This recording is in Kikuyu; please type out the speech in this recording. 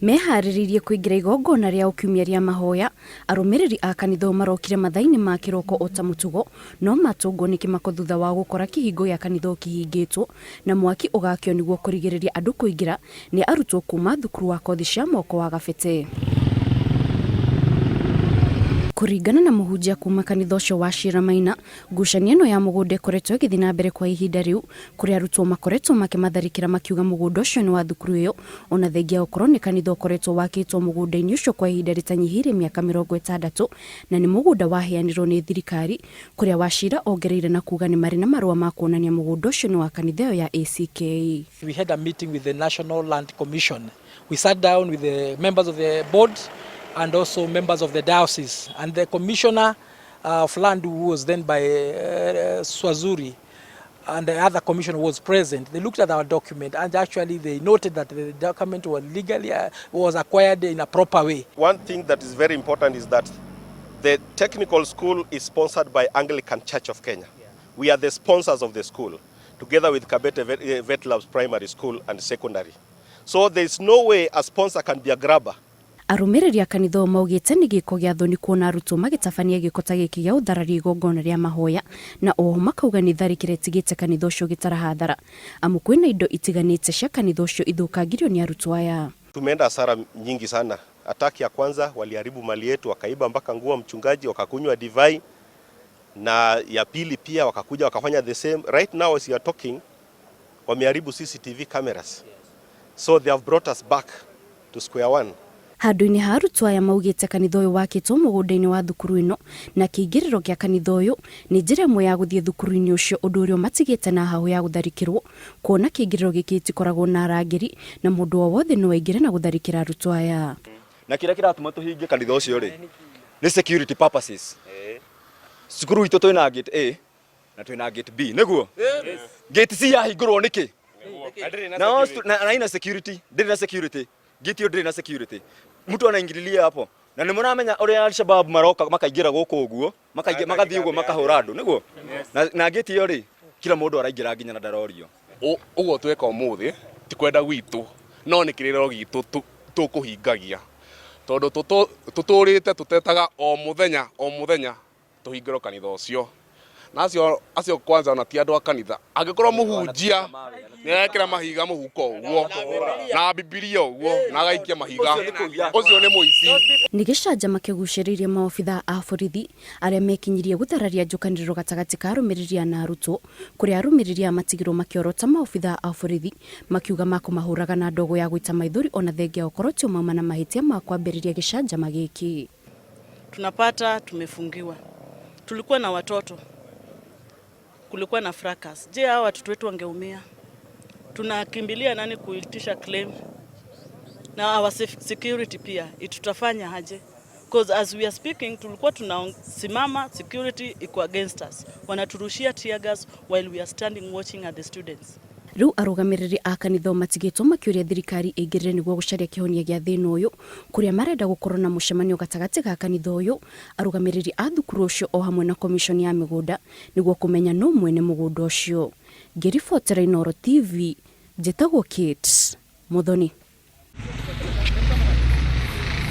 Meharĩrĩirie kũingĩra igongona rĩa o kiumia rĩa mahoya, arũmĩrĩri a kanitha ũyũ marokire mathaa-inĩ ma kĩroko o ta mũtugo, no matũngwo nĩ kĩmako thutha wa gũkora kĩhingo gĩa kanitha ũyũ kĩhingĩtwo na mwaki ũgakio nĩguo kũrigĩrĩria andũ kũingĩra nĩ arutwo kuma thukuru wa kothi cia moko wa Gabete. Kũringana na mũhunjia kuma kanitha ũcio wa Shira Maina, ngucanio ĩno ya mũgũnda ĩkoretwo ĩgĩthiĩ na mbere kwa ihinda rĩu, kũrĩa arutwo makoretwo makĩmatharĩkĩra makiuga mũgũnda ũcio nĩ wa thukuru ĩyo, ona thengia gũkorwo nĩ kanitha ũkoretwo wakĩtwo mũgũnda-inĩ ũcio kwa ihinda rĩtanyihĩire mĩaka 60 na nĩ mũgũnda waheanirwo nĩ thirikari, kũrĩa Wachira ongereire na kuga nĩ marĩ na marũa ma kuonania mũgũnda ũcio nĩ wa kanitha ĩyo ya ACK. We had a meeting with the National Land Commission. We sat down with the members of the board and also members of the diocese. And the commissioner of land, who was then by Swazuri, and the other commissioner was present. They looked at our document and actually they noted that the document was legally was acquired in a proper way. One thing that is very important is that the technical school is sponsored by Anglican Church of Kenya. We are the sponsors of the school, together with Kabete Vet Labs Primary School and Secondary. So there is no way a sponsor can be a grabber. Arũmĩrĩri a kanitha ũyũ maugĩte nĩ gĩko gĩa thoni kuona arutwo magĩtabania gĩko ta gĩkĩ gĩa ũthararia igongona rĩa mahoya, na oho makauga nĩ tharĩkĩra ĩtigĩte kanitha ũcio ũgĩtara hathara, amu kwĩna indo itiganĩte cia kanitha ũcio ithũkangirio nĩ arutwo aya. Tumeenda hasara nyingi sana. Attack ya kwanza waliharibu mali yetu, wakaiba mpaka nguo mchungaji, wakakunywa divai, na ya pili pia wakakuja wakafanya the same. Right now as you are talking, wameharibu CCTV cameras. So they have brought us back to square one. Handũ-inĩ ha arutwo aya maugĩte kanitha ũyũ wakĩtwo mũgũnda-inĩ wa thukuru ĩno, na kĩingĩrĩro kĩa kanitha ũyũ nĩ njĩra ĩmwe ya gũthiĩ thukuru-inĩ ũcio, ũndũ ũrĩa ũmatigĩte na hahũ ya gũtharĩkĩrwo, kuona kĩingĩrĩro gĩkĩ gĩtikoragwo na arangĩri na mũndũ o wothe no aingĩre na gũtharĩkĩra arutwo aya. Na kĩrĩa kĩratũma tũhingie kanitha ũcio rĩ, nĩ security purposes. Cukuru itũ twĩna gate A na twĩna gate B, nĩguo gate C yahingũrwo nĩkĩ na ina security, ndĩrĩ na security. Gate ĩyo ndĩrĩ na security, mtu anaingililia hapo, na nĩ mũramenya ũrĩa Al-Shabaab maroka makaingĩra gũkũ ũguo, makaingĩ magathiĩ ũguo makahũra andũ, nĩguo na gate ĩyo rĩ, kila mũndũ araingĩra nginya na ndarorio. Ũguo tweka ũmũthĩ ti kwenda gwitũ, no nĩ kĩrĩro gitũ tũkũhingagia, tondũ tũtũrĩte tũtetaga o mũthenya o mũthenya tũhingĩrwo kanitha ũcio, na acio kwanza ona ti andũ a kanitha. Angĩkorwo mũhunjia nĩ arekĩra mahiga mũhuko ũguo na Bibilia ũguo na agaikia mahiga, ũcio nĩ mũici. Nĩ gĩcanjama kĩgucĩrĩirie maobitha a borithi arĩa mekinyirie gũthararia njũkanĩrĩro gatagatĩ ka arũmĩrĩri na arutwo, kũrĩa arũmĩrĩri aya matigirwo makĩorota maobitha a borithi makiuga makũmahũraga na ndogo ya gũita maithori, ona thengia gũkorwo tio mauma na mahĩtia ma kwambĩrĩria gĩcanjama gĩkĩ. Tunapata tumefungiwa. Tulikuwa na watoto, kulikuwa na fracas. Je, hawa watoto wetu wangeumia? Tunakimbilia nani kuitisha claim? Na our security pia itutafanya aje? Because as we are speaking, tulikuwa tunasimama, security iko against us, wanaturushia tear gas while we are standing watching at the students. Rĩu arũgamĩrĩri a kanitha matigĩtwo makĩũria thirikari ĩingĩrĩre nĩguo gũcaria kĩhonia gĩa thĩna ũyũ, kũrĩa marenda gũkorwo na mũcemanio gatagatĩ ga kanitha ũyũ, arũgamĩrĩri a thukuru ũcio o hamwe na commission ya mĩgũnda nĩguo kũmenya nũ mwene mũgũnda ũcio. Ngĩribotera Inooro TV, njĩtagwo Kate Muthoni.